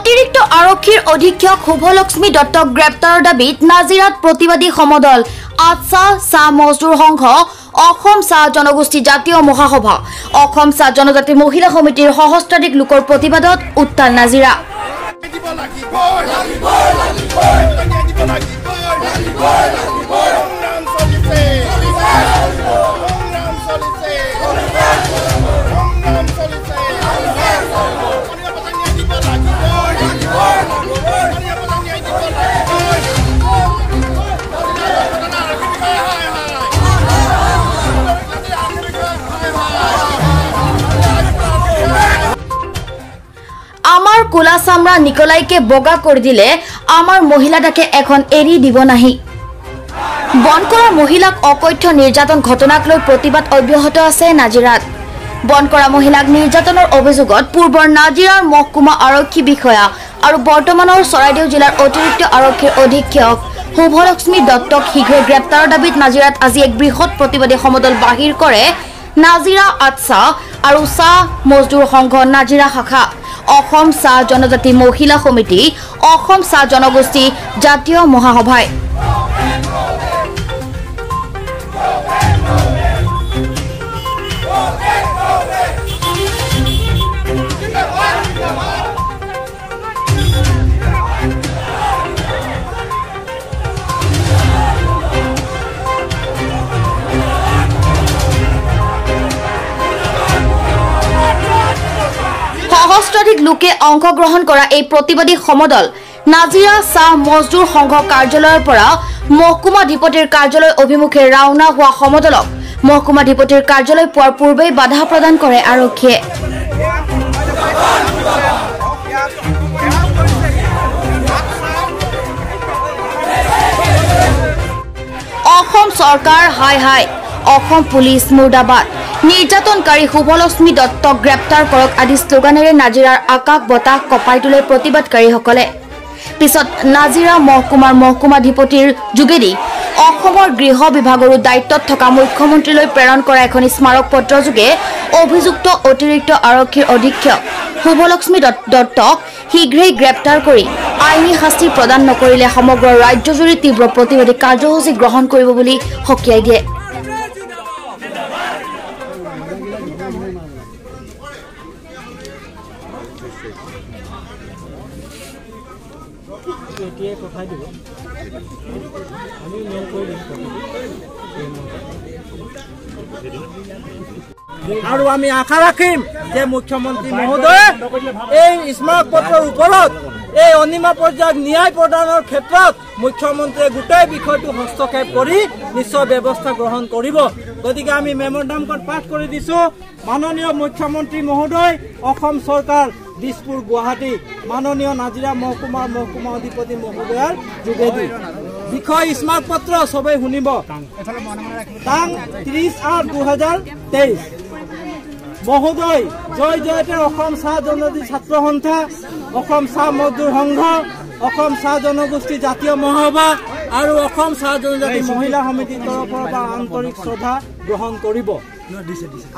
অতিৰিক্ত আৰক্ষীৰ অধীক্ষক শুভলক্ষ্মী দত্তক গ্ৰেপ্তাৰৰ দাবীত নাজিৰাত প্ৰতিবাদী সমদল। আটছা চাহ মজদুৰ সংঘ, অসম চাহ জনগোষ্ঠী জাতীয় মহাসভা, অসম চাহ জনজাতি মহিলা সমিতিৰ সহস্ৰাধিক লোকৰ প্ৰতিবাদত উত্তাল নাজিৰা। আমাৰ কোলা চামৰা নিকলাইকে বগা কৰি দিলে আমাৰ মহিলাটাকে এখন এৰি দিব নাহি। বনকৰা মহিলাক অকথ্য নিৰ্যাতন ঘটনাক লৈ প্ৰতিবাদ অব্যাহত আছে নাজিৰাত। বনকৰা মহিলাক নিৰ্যাতনৰ অভিযোগত পূৰ্বৰ নাজিৰাৰ মহকুমা আৰক্ষী বিষয়া আৰু বৰ্তমানৰ চৰাইদেউ জিলাৰ অতিৰিক্ত আৰক্ষীৰ অধীক্ষক শুভলক্ষ্মী দত্তক শীঘ্ৰে গ্ৰেপ্তাৰৰ দাবীত নাজিৰাত আজি এক বৃহৎ প্ৰতিবাদী সমদল বাহিৰ কৰে নাজিৰা আটছা আৰু চাহ মজদুৰ সংঘ নাজিৰা শাখা, অসম চাহ জনজাতি মহিলা সমিতি, অসম চাহ জনগোষ্ঠী জাতীয় মহাসভাই। সহস্ৰাধিক লোকে অংশগ্ৰহণ কৰা এই প্ৰতিবাদী সমদল নাজিৰা চাহ মজদুৰ সংঘ কাৰ্যালয়ৰ পৰা মহকুমাধিপতিৰ কাৰ্যালয় অভিমুখে ৰাওনা হোৱা সমদলক মহকুমাধিপতিৰ কাৰ্যালয় পোৱাৰ পূৰ্বেই বাধা প্ৰদান কৰে আৰক্ষীয়ে। অসম চৰকাৰ হায় হায়, অসম পুলিচ মুৰ্দাবাদ, নিৰ্যাতনকাৰী শুভলক্ষ্মী দত্তক গ্ৰেপ্তাৰ কৰক আদি শ্লোগানেৰে নাজিৰাৰ আকাশ বতাহ কঁপাই তোলে প্ৰতিবাদকাৰীসকলে। পিছত নাজিৰা মহকুমাৰ মহকুমাধিপতিৰ যোগেদি অসমৰ গৃহ বিভাগৰো দায়িত্বত থকা মুখ্যমন্ত্ৰীলৈ প্ৰেৰণ কৰা এখন স্মাৰক পত্ৰযোগে অভিযুক্ত অতিৰিক্ত আৰক্ষীৰ অধীক্ষক শুভলক্ষ্মী দত্তক শীঘ্ৰেই গ্ৰেপ্তাৰ কৰি আইনী শাস্তি প্ৰদান নকৰিলে সমগ্ৰ ৰাজ্যজুৰি তীব্ৰ প্ৰতিবাদী কাৰ্যসূচী গ্ৰহণ কৰিব বুলি সকীয়াই দিয়ে। আৰু আমি আশা ৰাখিম যে মুখ্যমন্ত্ৰী মহোদয়ে এই স্মাৰক পত্ৰৰ ওপৰত এই অনিমা পৰ্যায়ত ন্যায় প্ৰদানৰ ক্ষেত্ৰত মুখ্যমন্ত্ৰীয়ে গোটেই বিষয়টো হস্তক্ষেপ কৰি নিশ্চয় ব্যৱস্থা গ্ৰহণ কৰিব। গতিকে আমি মেমৰেণ্ডামখন পাঠ কৰি দিছোঁ। মাননীয় মুখ্যমন্ত্ৰী মহোদয়, অসম চৰকাৰ, দিছপুৰ, গুৱাহাটী, মাননীয় নাজিৰা মহকুমাৰ মহকুমা অধিপতি মহোদয়াৰ যোগেদি বিষয় স্মাৰক পত্ৰ চবেই শুনিব। তাং 30/8/2023। মহোদয়, জয় জয়তে অসম চাহ জনজাতি ছাত্ৰ সন্থা, অসম চাহ মজদুৰ সংঘ, অসম চাহ জনগোষ্ঠী জাতীয় মহাসভা আৰু অসম চাহ জনজাতি মহিলা সমিতিৰ তৰফৰ পৰা আন্তৰিক শ্ৰদ্ধা গ্ৰহণ কৰিব।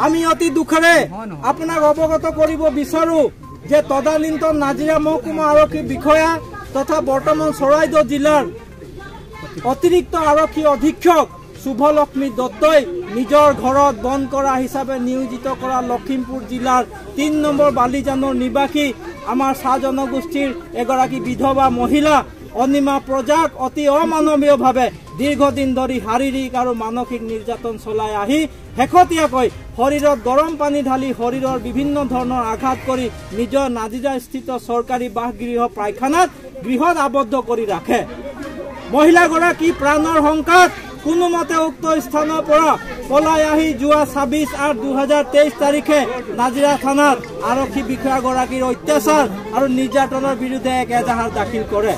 আমি অতি দুখেৰে আপোনাক অৱগত কৰিব বিচাৰো যে তদানীন্তন নাজিৰা মহকুমা আৰক্ষী বিষয়া তথা বৰ্তমান চৰাইদেউ জিলাৰ অতিৰিক্ত আৰক্ষী অধীক্ষক শুভলক্ষ্মী দত্তই নিজৰ ঘৰত বন কৰা হিচাপে নিয়োজিত কৰা লখিমপুৰ জিলাৰ 3 নম্বৰ বালিজানৰ নিবাসী আমাৰ চাহ জনগোষ্ঠীৰ এগৰাকী বিধৱা মহিলা অনিমা প্ৰজাক অতি অমানৱীয়ভাৱে দীৰ্ঘদিন ধৰি শাৰীৰিক আৰু মানসিক নিৰ্যাতন চলাই আহি শেহতীয়াকৈ শৰীৰত গৰম পানী ঢালি শৰীৰৰ বিভিন্ন ধৰণৰ আঘাত কৰি নিজৰ নাজিৰাস্থিত চৰকাৰী বাসগৃহ পায়খানাত গৃহত আবদ্ধ কৰি ৰাখে। মহিলাগৰাকী প্ৰাণৰ শংকাত কোনোমতে উক্ত স্থানৰ পৰা পলাই আহি যোৱা 26/8/2023 তাৰিখে নাজিৰা থানাত আৰক্ষী বিষয়াগৰাকীৰ অত্যাচাৰ আৰু নিৰ্যাতনৰ বিৰুদ্ধে এক এজাহাৰ দাখিল কৰে।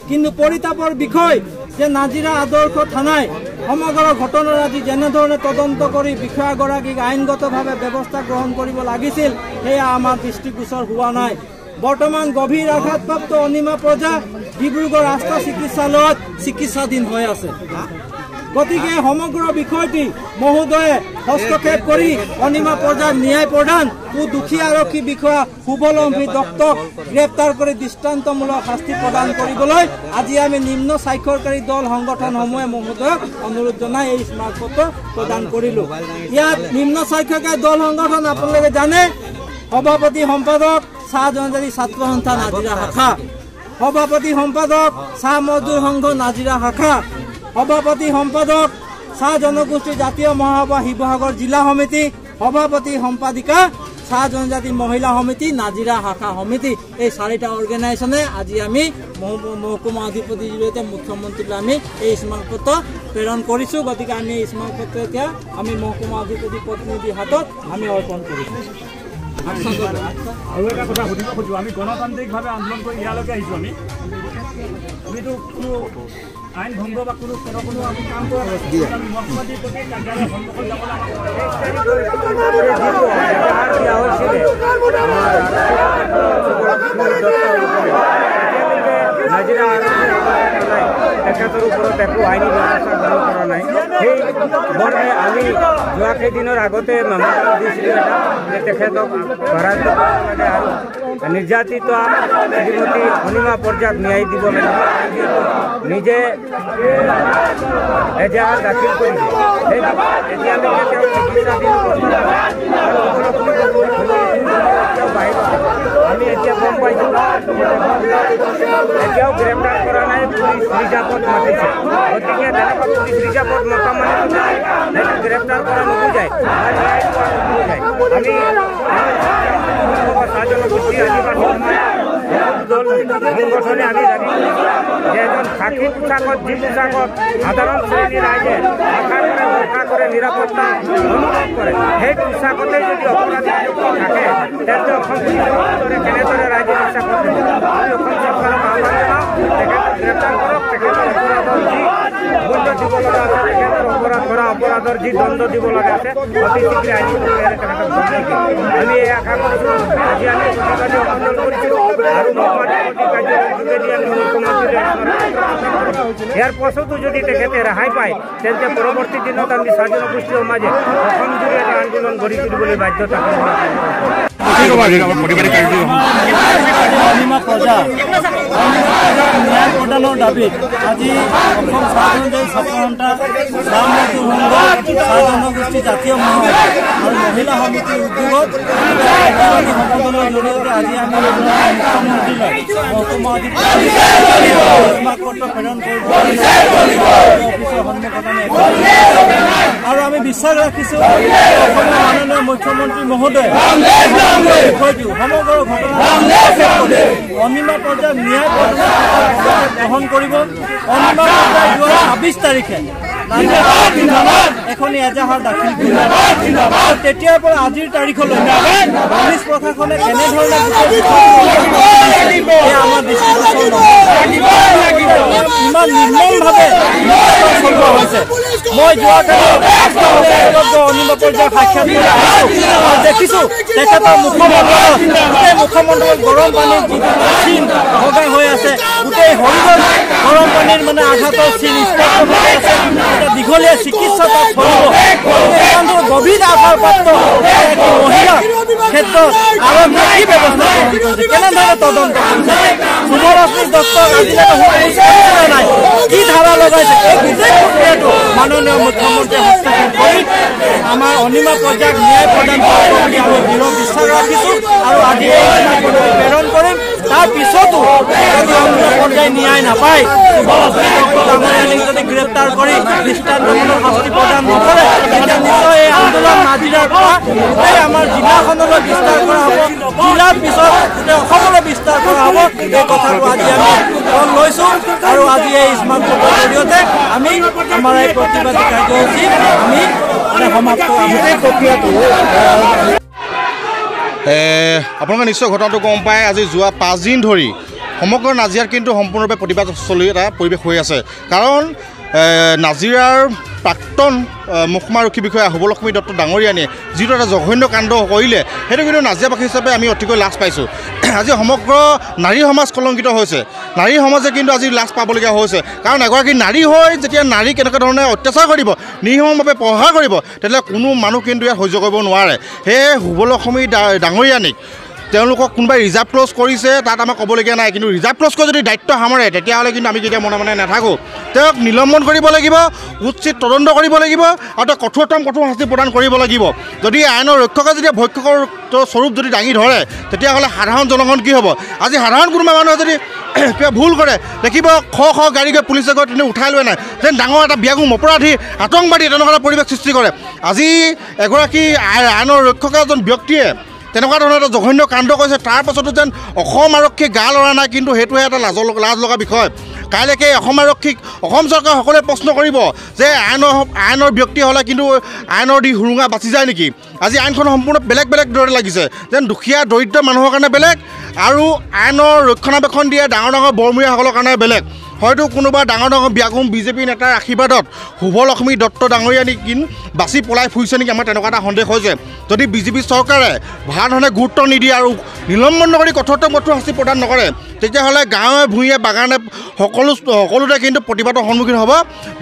কিন্তু পৰিতাপৰ বিষয় যে নাজিৰা আদৰ্শ থানাই সমগ্ৰ ঘটনাৰাজি যেনেধৰণে তদন্ত কৰি বিষয়াগৰাকীক আইনগতভাৱে ব্যৱস্থা গ্ৰহণ কৰিব লাগিছিল সেয়া আমাৰ দৃষ্টিগোচৰ হোৱা নাই। বৰ্তমান গভীৰ আঘাতপ্ৰাপ্ত অনিমা প্ৰজা ডিব্ৰুগড় আস্থা চিকিৎসালয়ত চিকিৎসাধীন হৈ আছে। গতিকে সমগ্ৰ বিষয়টি মহোদয়ে হস্তক্ষেপ কৰি অনিমা প্ৰজাক ন্যায় প্ৰদান দোষী আৰক্ষী বিষয়া শুভলম্বী দত্তক গ্ৰেপ্তাৰ কৰি দৃষ্টান্তমূলক শাস্তি প্ৰদান কৰিবলৈ আজি আমি নিম্ন স্বাক্ষৰকাৰী দল সংগঠনসমূহে মহোদয়ক অনুৰোধ জনাই এই স্মাৰকপত্ৰ প্ৰদান কৰিলোঁ। ইয়াত নিম্ন স্বাক্ষৰকাৰী দল সংগঠন আপোনালোকে জানে, সভাপতি সম্পাদক চাহ জনজাতি ছাত্ৰ সন্থা নাজিৰা শাখা, সভাপতি সম্পাদক চাহ মজদুৰ সংঘ নাজিৰা শাখা, সভাপতি সম্পাদক চাহ জনগোষ্ঠী জাতীয় মহাসভা শিৱসাগৰ জিলা সমিতি, সভাপতি সম্পাদিকা চাহ জনজাতি মহিলা সমিতি নাজিৰা শাখা সমিতি। এই চাৰিটা অৰ্গেনাইজেশ্যনে আজি আমি মহকুমা অধিপতিৰ জৰিয়তে মুখ্যমন্ত্ৰীলৈ আমি এই স্মাৰকপত্ৰ প্ৰেৰণ কৰিছোঁ। গতিকে আমি এই স্মাৰকপত্ৰ এতিয়া আমি মহকুমা অধিপতি প্ৰতিনিধিৰ হাতত আমি অৰ্পণ কৰিছোঁ। আৰু এটা কথা সুধিব খোজোঁ, আমি গণতান্ত্ৰিকভাৱে আন্দোলন কৰি ইয়ালৈকে আহিছোঁ। আমিতো কোনো আইন ভংগ বা কোনো কোনো আমি কাম কৰা নাই। আমি মহকুমাধিপতি কাৰ্যালয়ৰ সন্মুখত যাবলৈ আমাক নাজিৰা তেখেতৰ ওপৰত একো আইনী ব্যৱস্থা গ্ৰহণ কৰা নাই। সেই মৰ্মে আমি যোৱা কেইদিনৰ আগতে মামলা দিছিলোঁ এটা যে তেখেতক কৰায়ত্ব কৰিব লাগে আৰু নিৰ্যাতিত শ্ৰীমতী অনিমা পৰ্যাক ন্যায় দিব লাগে। নিজে এজাহাৰ দাখিল কৰিছে, সেই এতিয়ালৈকে তেওঁ চিকিৎসাধীন বাহিৰত। আমি এতিয়া গম পাইছোঁ এতিয়াও গ্ৰেপ্তাৰ কৰা নাই, পুলিচ ৰিজাৰ্ভত মাতিছে। গতিকে তেনেকুৱা পুলিচ ৰিজাৰ্ভত মতা মানে সেইটো গ্ৰেপ্তাৰ কৰা নুবুজায় বা ন্যায় পোৱা নুবুজায়। আমি চাহ জনগোষ্ঠী আদিবাসী সমাজ দল সংগঠনে আমি দাবী কৰিছোঁ যে এজন খাকী পোছাকত, যি পোছাকত সাধাৰণ শ্ৰেণীৰ ৰাইজে আশা কৰে, ভৰসা কৰে, নিৰাপত্তা অনুভৱ কৰে, সেই পোছাকতেই যদি অপৰাধী থাকে তেন্তে অসম পুলিচৰ কেনেদৰে ৰাইজে বিশ্বাসত দিব? আমি অসম চৰকাৰক আহ্বান জনাওঁ তেখেতক গ্ৰেপ্তাৰ কৰক, তেখেতৰ অপৰাধৰ যি মূল্য দিব লগা আছে, তেখেতৰ অপৰাধ কৰা অপৰাধৰ যি দণ্ড দিব লগা আছে অতি শীঘ্ৰে আইনী প্ৰক্ৰিয়াৰে তেখেতক দণ্ড দিয়ক। আমি এই আশা কৰিছোঁ। আজি আমি প্ৰতিবাদী সমদল কৰিছোঁ আৰু মহকুমাধিপতি কাৰ্যালয়ৰ যোগেদি আমি মুখ্যমন্ত্ৰীলৈ ইয়াৰ পাছতো যদি তেখেতে ৰেহাই পায় তেন্তে পৰৱৰ্তী দিনত আমি চাহ জনগোষ্ঠী সমাজে অসমজুৰি এটা আন্দোলন গঢ়ি তুলিবলৈ বাধ্য থাকিব। অনিমা প্ৰজা ন্যায় প্ৰদানৰ দাবীত আজি অসম চাহ জনজাতি ছাত্ৰ সন্থা, চাহ মজদুৰ সংঘ, চাহ জনগোষ্ঠী জাতীয় মহাসভা আৰু মহিলা সমিতিৰ উদ্যোগত প্ৰতিবাদী সমদলৰ জৰিয়তে আজি আমি মুখ্যমন্ত্ৰীলৈ মহকুমা অধিপতি স্মাৰকপত্ৰ প্ৰেৰণ কৰিব অফিচৰ সন্মুখত আমি আৰু আমি বিশ্বাস ৰাখিছোঁ অসমৰ মাননীয় মুখ্যমন্ত্ৰী মহোদয়ে বিষয়টো সমগ্ৰ ঘটনা অনিমা পৰ্যায়ত ন্যায় গ্ৰহণ কৰিব। অনিমা পৰ্যায় যোৱা 26 তাৰিখে এখনি এজাহাৰ দাখিল কৰিব। তেতিয়াৰ পৰা আজিৰ তাৰিখলৈ পুলিচ প্ৰশাসনে কেনেধৰণে আমাৰ দৃষ্টিগোচৰ ইমান নিৰ্মমভাৱে চলোৱা হৈছে। মই যোৱাকালি অনিমা পৰ্যায়ৰ সাক্ষাৎ কৰি আহিছোঁ আৰু দেখিছোঁ তেখেতৰ মুখমণ্ডলত, গোটেই মুখমণ্ডলত গৰম পানীৰ যিটো চিন ভগা হৈ আছে, গোটেই শৰীৰত গৰম পানীৰ মানে আঘাতৰ চিন স্পষ্ট হৈ আছে। এটা দীঘলীয়া চিকিৎসা তাত চলিব। ইমান গভীৰ আঘাতপ্ৰাপ্ত মহিলাৰ ক্ষেত্ৰত আৰক্ষীয়ে কি ব্যৱস্থা গ্ৰহণ কৰিছে, কেনেধৰণে তদন্ত কৰিছে, শুভৰশ্মি দত্তক আজিলৈকে সোধ-পোছ কৰিছে নাই, কি ধাৰা লগাইছে, এই গোটেই প্ৰক্ৰিয়াটো মাননীয় মুখ্যমন্ত্ৰীয়ে হস্তক্ষেপ কৰি আমাৰ অনিমা পৰ্যায়ক ন্যায় প্ৰদান কৰিব বুলি আমি দৃঢ় বিশ্বাস ৰাখিছোঁ আৰু আজি এই প্ৰেৰণ কৰিম। তাৰ পিছতো যদি অনিমা পৰ্যায় ন্যায় নাপায়, শুভৰশ্মি দত্ত ডাঙৰীয়ানীক যদি গ্ৰেপ্তাৰ কৰি দৃষ্টান্তমূলক শাস্তি প্ৰদান নকৰে, তেতিয়া নিশ্চয় এই আন্দোলন নাজিৰাৰ পৰা গোটেই আমাৰ জিলাখনলৈ বিস্তাৰ কৰা হ'ব, জিলাৰ পিছত গোটেই অসমলৈ বিস্তাৰ কৰা হ'ব। এই কথাটো আজি আমি পণ লৈছোঁ আৰু আজি এই স্মাৰকপত্ৰৰ জৰিয়তে আমি আমাৰ এই প্ৰতিবাদী কাৰ্যসূচী আমি মানে সমাপ্ত গোটেই প্ৰক্ৰিয়াটো। আপোনালোকে নিশ্চয় ঘটনাটো গম পায়। আজি যোৱা 5 দিন ধৰি সমগ্ৰ নাজিৰাত কিন্তু সম্পূৰ্ণৰূপে প্ৰতিবাদস্থলী এটা পৰিৱেশ হৈ আছে। কাৰণ নাজিৰাৰ প্ৰাক্তন মহকুমা আৰক্ষী বিষয়া শুভলক্ষ্মী দত্ত ডাঙৰীয়ানীয়ে যিটো এটা জঘন্য কাণ্ড কৰিলে, সেইটো কিন্তু নাজিৰাবাসী হিচাপে আমি অতিকৈ লাজ পাইছোঁ। আজি সমগ্ৰ নাৰী সমাজ কলংকিত হৈছে। নাৰী সমাজে কিন্তু আজি লাজ পাবলগীয়া হৈছে। কাৰণ এগৰাকী নাৰী হৈ যেতিয়া নাৰী কেনেকুৱা ধৰণে অত্যাচাৰ কৰিব, নিৰ্মমভাৱে প্ৰহাৰ কৰিব, তেতিয়াহ'লে কোনো মানুহ কিন্তু ইয়াত সহ্য কৰিব নোৱাৰে। সেয়ে শুভলক্ষ্মী ডাঙৰীয়ানীক তেওঁলোকক কোনোবাই ৰিজাৰ্ভ ক্লজ কৰিছে তাত আমাক ক'বলগীয়া নাই, কিন্তু ৰিজাৰ্ভ ক্লজ কৰি যদি দায়িত্ব সামৰে তেতিয়াহ'লে কিন্তু আমি কেতিয়া মনে মনে নাথাকোঁ। তেওঁক নিলম্বন কৰিব লাগিব, উচিত তদন্ত কৰিব লাগিব আৰু তেওঁক কঠোৰতম কঠোৰ শাস্তি প্ৰদান কৰিব লাগিব। যদি আইনৰ ৰক্ষকে যেতিয়া ভক্ষকৰ স্বৰূপ যদি দাঙি ধৰে তেতিয়াহ'লে সাধাৰণ জনগণ কি হ'ব? আজি সাধাৰণ কোনোবা মানুহে যদি কিবা ভুল কৰে দেখিব শ শ গাড়ী গৈ পুলিচে গৈ তেনে উঠাই লোৱা নাই, যেন ডাঙৰ এটা বিয়াগুম অপৰাধী আতংকবাদী তেনেকুৱা এটা পৰিৱেশ সৃষ্টি কৰে। আজি এগৰাকী আইনৰ ৰক্ষকে এজন ব্যক্তিয়ে তেনেকুৱা ধৰণৰ এটা জঘন্য কাণ্ড কৰিছে, তাৰ পাছতো যেন অসম আৰক্ষী গা লৰা নাই, কিন্তু সেইটোহে এটা লাজ লগা বিষয়। কাইলৈকে অসম আৰক্ষীক অসম চৰকাৰে সকলোৱে প্ৰশ্ন কৰিব যে আইনৰ ব্যক্তি হ'লে কিন্তু আইনৰ দি সুৰুঙা বাচি যায় নেকি? আজি আইনখন সম্পূৰ্ণ বেলেগ বেলেগ দৰে লাগিছে, যেন দুখীয়া দৰিদ্ৰ মানুহৰ কাৰণে বেলেগ আৰু আইনৰ ৰক্ষণাবেক্ষণ দিয়া ডাঙৰ ডাঙৰ বৰমূৰীয়াসকলৰ কাৰণে বেলেগ। হয়তো কোনোবা ডাঙৰ ডাঙৰ বিয়াগুম বিজেপি নেতাৰ আশীৰ্বাদত শুভলক্ষ্মী দত্ত ডাঙৰীয়া নেকি বাচি পলাই ফুৰিছে নেকি, আমাৰ তেনেকুৱা এটা সন্দেহ হৈছে। যদি বিজেপি চৰকাৰে ভাল ধৰণে গুৰুত্ব নিদিয়ে আৰু নিলম্বন নকৰি কঠোৰতম কঠোৰ শাস্তি প্ৰদান নকৰে তেতিয়াহ'লে গাঁৱে ভূঞে বাগানে সকলোতে কিন্তু প্ৰতিবাদৰ সন্মুখীন হ'ব।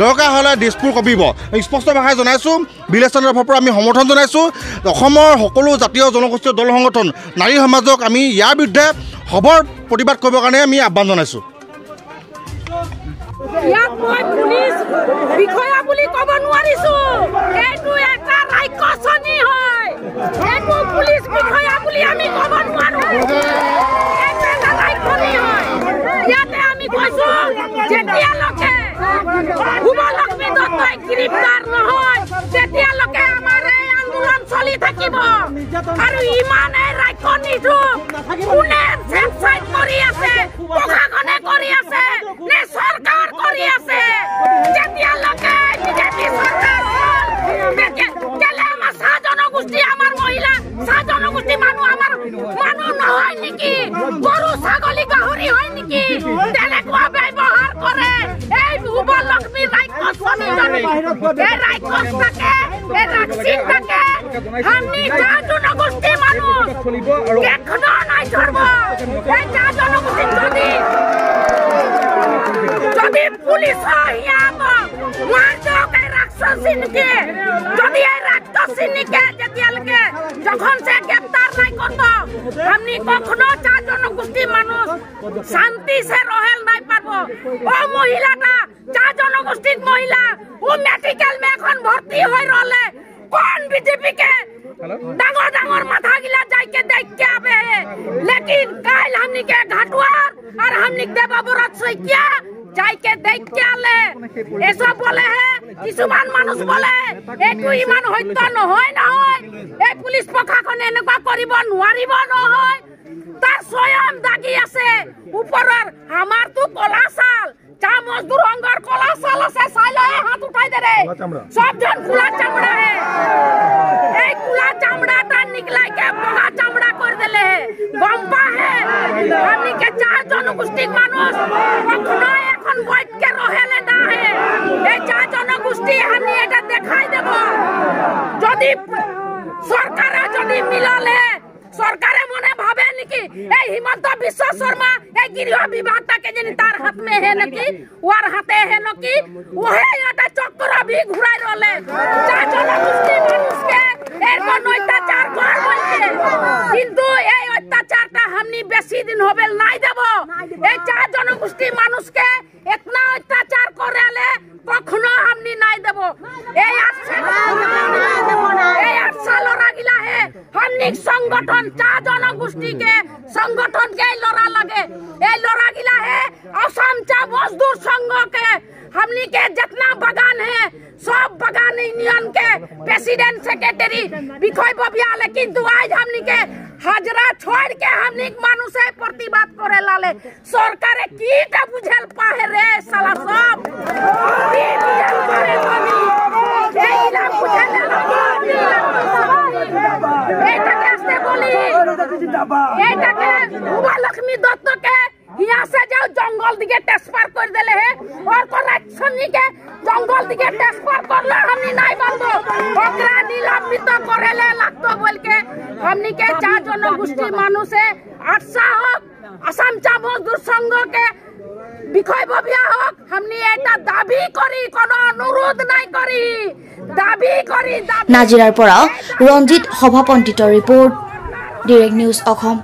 দৰকাৰ হ'লে দিছপুৰ কঁপিব। স্পষ্ট ভাষাই জনাইছোঁ, ভিলেজ তৰফৰ পৰা আমি সমৰ্থন জনাইছোঁ। অসমৰ সকলো জাতীয় জনগোষ্ঠীয় দল সংগঠন নাৰী সমাজক আমি ইয়াৰ বিৰুদ্ধে সবৰ প্ৰতিবাদ কৰিবৰ কাৰণে আমি আহ্বান জনাইছোঁ। ইয়াত মই পুলিচ বিষয়া বুলি ক'ব নোৱাৰিছো, এইটো এটা ৰাক্ষসনী হয়, এইটো পুলিচ বিষয়া বুলি আমি ক'ব নোৱাৰো, এইটো এটা ৰাক্ষসনী হয়। ইয়াতে আমি কৈছো যেতিয়ালৈকে শুভলক্ষ্মী দত্তই গ্ৰেপ্তাৰ নহয় তেতিয়ালৈকে আমাৰ এই আন্দোলন চলি থাকিব। আৰু ইমানেই ৰাক্ষসনীটো কোনে চেকচাইড কৰি আছে, প্ৰশাসনে কৰি আছে নে চৰকাৰ কৰি আছে? যেতিয়ালৈকে বিজেপি চৰকাৰ হ'ল তেতিয়াহ'লে আমাৰ চাহ জনগোষ্ঠী, আমাৰ মহিলা চাহ জনগোষ্ঠী মানুহ আমাৰ মানুহ নহয় নেকি? গৰু ছাগলী গাহৰি হয় নেকি? তেনেকুৱা ব্যৱহাৰ কৰে এই শুভলক্ষ্মী ৰাক্ষসনীজনী। এই ৰাক্ষসটাকে, এই ৰাক্ষসীটাকে আমি চাহ জনগোষ্ঠী মানুহ এখনো নাই ধৰব। এই চাহ জনগোষ্ঠী যদি পুলিচ রাক্ষসীকে, যদি এই রাক্ষসীকে যেতিয়ালৈকে যখন সে গ্রেপ্তার নাই করতো আমি কখনো চা জনগোষ্ঠী মানুষ শান্তি সে রহেল নাই পারবো। ও মহিলাটা চা জনগোষ্ঠীর মহিলা, ও মেডিকেল মে এখন ভর্তি হয়ে রলে। কোন বিজেপি কে ডাঙর ডাঙর মাথা গিলা যাইকে দেখতে আবে হে, लेकिन काल हमनी के घाटुआर और हमनी के देवाब्रत শইকিয়া যাইকে দেখতে আলে এসব বলে হে। কিছুমান মানুষ বলে এইটো ইমান সত্য নহয় নহয়, এই পুলিচ প্ৰশাসনে এনেকুৱা কৰিব নোৱাৰিব নহয়, তাৰ স্বয়ং দাগি আছে ওপৰৰ। আমাৰতো কলা চাল, চা মজদুৰ সংঘৰ কলা চাল আছে, চাই লৈ হাত উঠাই দে ৰে, সবজন কুলা চামড়া হে। এই কুলা চামড়াটা নিকলাই কে বগা চামড়া করে দিলে হে। গম পা হে हमनी के चार জনগোষ্ঠীর মানুষ কখনো এখন বৈঠকে রহেলে না হে। এই চার জনগোষ্ঠী আমি এটা দেখাই দেব। যদি সরকারে যদি মিললে সরকারে মনে ভাবে নাকি এই হিমন্ত বিশ্ব শর্মা এই গৃহ বিভাগটাকে যেন তার হাত মে হে নাকি, ওর হাতে হে নাকি, ওহে এটা চক্র ভি ঘুরাই রলে চার জনগোষ্ঠী মানুষকে এরকম অত্যাচার কর বলছে। কিন্তু এই অত্যাচারটা আমি বেশি দিন হবে নাই দেব। এই চার জনগোষ্ঠী মানুষকে এতনা অত্যাচার করালে কখনো আমি নাই দেব। এই আটসা লড়া গিলা হে हमनी संगठन चा जनगोष्ठी के संगठन के लड़ा लगे। এই लड़ा गिला है असम चा मजदूर संघ के हमनी के जितना बगान है सब बगान यूनियन के प्रेसिडेंट सेक्रेटरी বিষয় ববিয়ালে, কিন্তু আজ हमनी के हाजरा छोड़ के हमनी মানুষে प्रतिवाद करे लाले। सरकारे कीটা বুঝেল পাহে রে साला सब কি বুঝেল পাহে তুমি এইলা বুঝেল এইটাকে আসতে বলি, এইটাকে শুভলক্ষ্মী দত্তকে यहाँ से जाओ जंगल दिखे ट्रांसफर कर दिले है और करप्शन के जंगल दिखे ट्रांसफर करले हमनी नहीं मानबो, ओकरा निलंबित करेले लागतो बोल के हमनी के चार जनगोष्ठी মানুষে आटसा होक असम चा मजदूर संघ के বিষয়ববীয়া হোক। আমি এটা দাবি করি, কোনো অনুরোধ নাই করি, দাবি করি। নাজিৰাৰ পৰা ৰঞ্জিত সভাপণ্ডিতৰ ৰিপৰ্ট, ডিৰেক্ট নিউজ অসম।